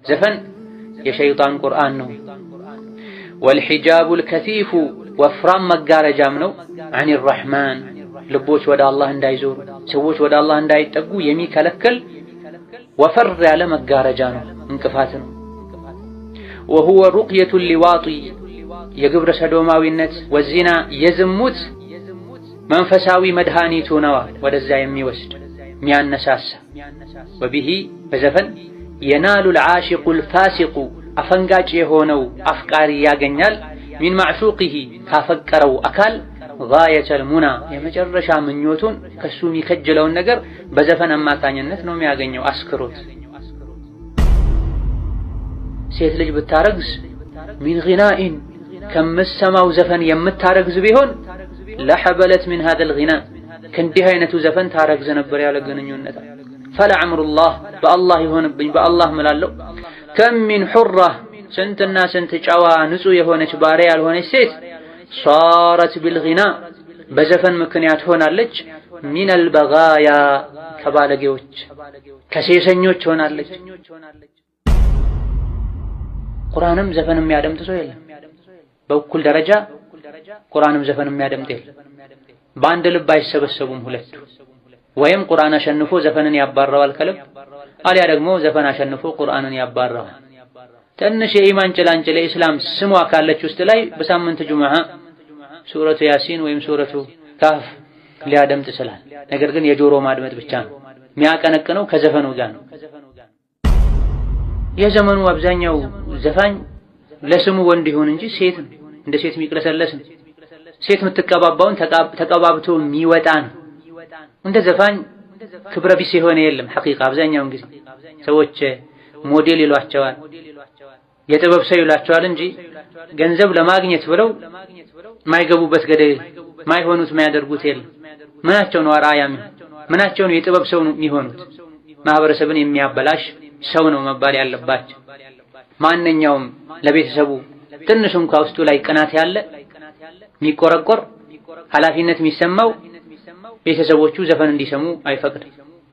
ዘፈን የሸይጣን ቁርአን ነው። ወልሒጃቡል ከሲፉ ወፍራም መጋረጃም ነው። አን ረሕማን ልቦች ወደ አላህ እንዳይዞሩ ሰዎች ወደ አላህ እንዳይጠጉ የሚከለክል ወፈር ያለ መጋረጃ ነው፣ እንቅፋት ነው። ወሁወ ሩቅየቱ ሊዋጢ የግብረ ሰዶማዊነት ወዚና የዝሙት መንፈሳዊ መድኃኒቱ ነዋ፣ ወደዛ የሚወስድ የሚያነሳሳ። ወቢሂ በዘፈን የናሉ ልዓሺቁል ፋሲቁ አፈንጋጭ የሆነው አፍቃሪ ያገኛል። ሚን ማዕሹቂሂ ካፈቀረው አካል ጋየተል ሙና የመጨረሻ ምኞቱን ከሱ የሚከጅለውን ነገር በዘፈን አማካኝነት ነው የሚያገኘው። አስክሮት ሴት ልጅ ብታረግዝ ሚን ጊናኢን ከምሰማው ዘፈን የምታረግዝ ቢሆን ለሐበለት ሚን ሃዘል ጊና ከእንዲህ አይነቱ ዘፈን ታረግዝ ነበር ያለ ግንኙነት። ፈለዐምሩላህ በአላህ ይሆንብኝ በአላህ እምላለሁ። ከም ሚን ሑራ ስንትና ስንት ጨዋ ንጹህ የሆነች ባሪያ ያልሆነች ሴት ሷረት ቢልጊና በዘፈን ምክንያት ሆናለች። ሚነል በጋያ ከባለጌዎች ከሴሰኞች ሆናለች። ቁርአንም ዘፈን የሚያደምጥ ሰው የለም። በእኩል ደረጃ ቁርአንም ዘፈን የሚያደምጥ የለም። በአንድ ልብ አይሰበሰቡም ሁለቱ። ወይም ቁርአን አሸንፎ ዘፈንን ያባረዋል ከልብ፣ አሊያ ደግሞ ዘፈን አሸንፎ ቁርአንን ያባረዋል። ትንሽ የኢማን ጭላንጭል የኢስላም ስሟ ካለች ውስጥ ላይ በሳምንት ጁምዓ ሱረቱ ያሲን ወይም ሱረቱ ካፍ ሊያደምጥ ይችላል። ነገር ግን የጆሮ ማድመጥ ብቻ ነው። የሚያቀነቅነው ከዘፈኑ ጋር ነው። የዘመኑ አብዛኛው ዘፋኝ ለስሙ ወንድ ይሁን እንጂ ሴት ነው። እንደ ሴት የሚቅለሰለስ ነው። ሴት የምትቀባባውን ተቀባብቶ የሚወጣ ነው። እንደ ዘፋኝ ክብረ ቢስ የሆነ የለም። ሐቂቃ አብዛኛውን ጊዜ ሰዎች ሞዴል ይሏቸዋል፣ የጥበብ ሰው ይሏቸዋል እንጂ ገንዘብ ለማግኘት ብለው ማይገቡበት ገደል ማይሆኑት ማያደርጉት የለም። ምናቸው ነው አርአያ የሚሆን? ምናቸው ነው የጥበብ ሰው የሚሆኑት? ማህበረሰብን የሚያበላሽ ሰው ነው መባል ያለባቸው። ማንኛውም ለቤተሰቡ ትንሽ እንኳ ውስጡ ላይ ቅናት ያለ የሚቆረቆር ኃላፊነት የሚሰማው ቤተሰቦቹ ዘፈን እንዲሰሙ አይፈቅድም።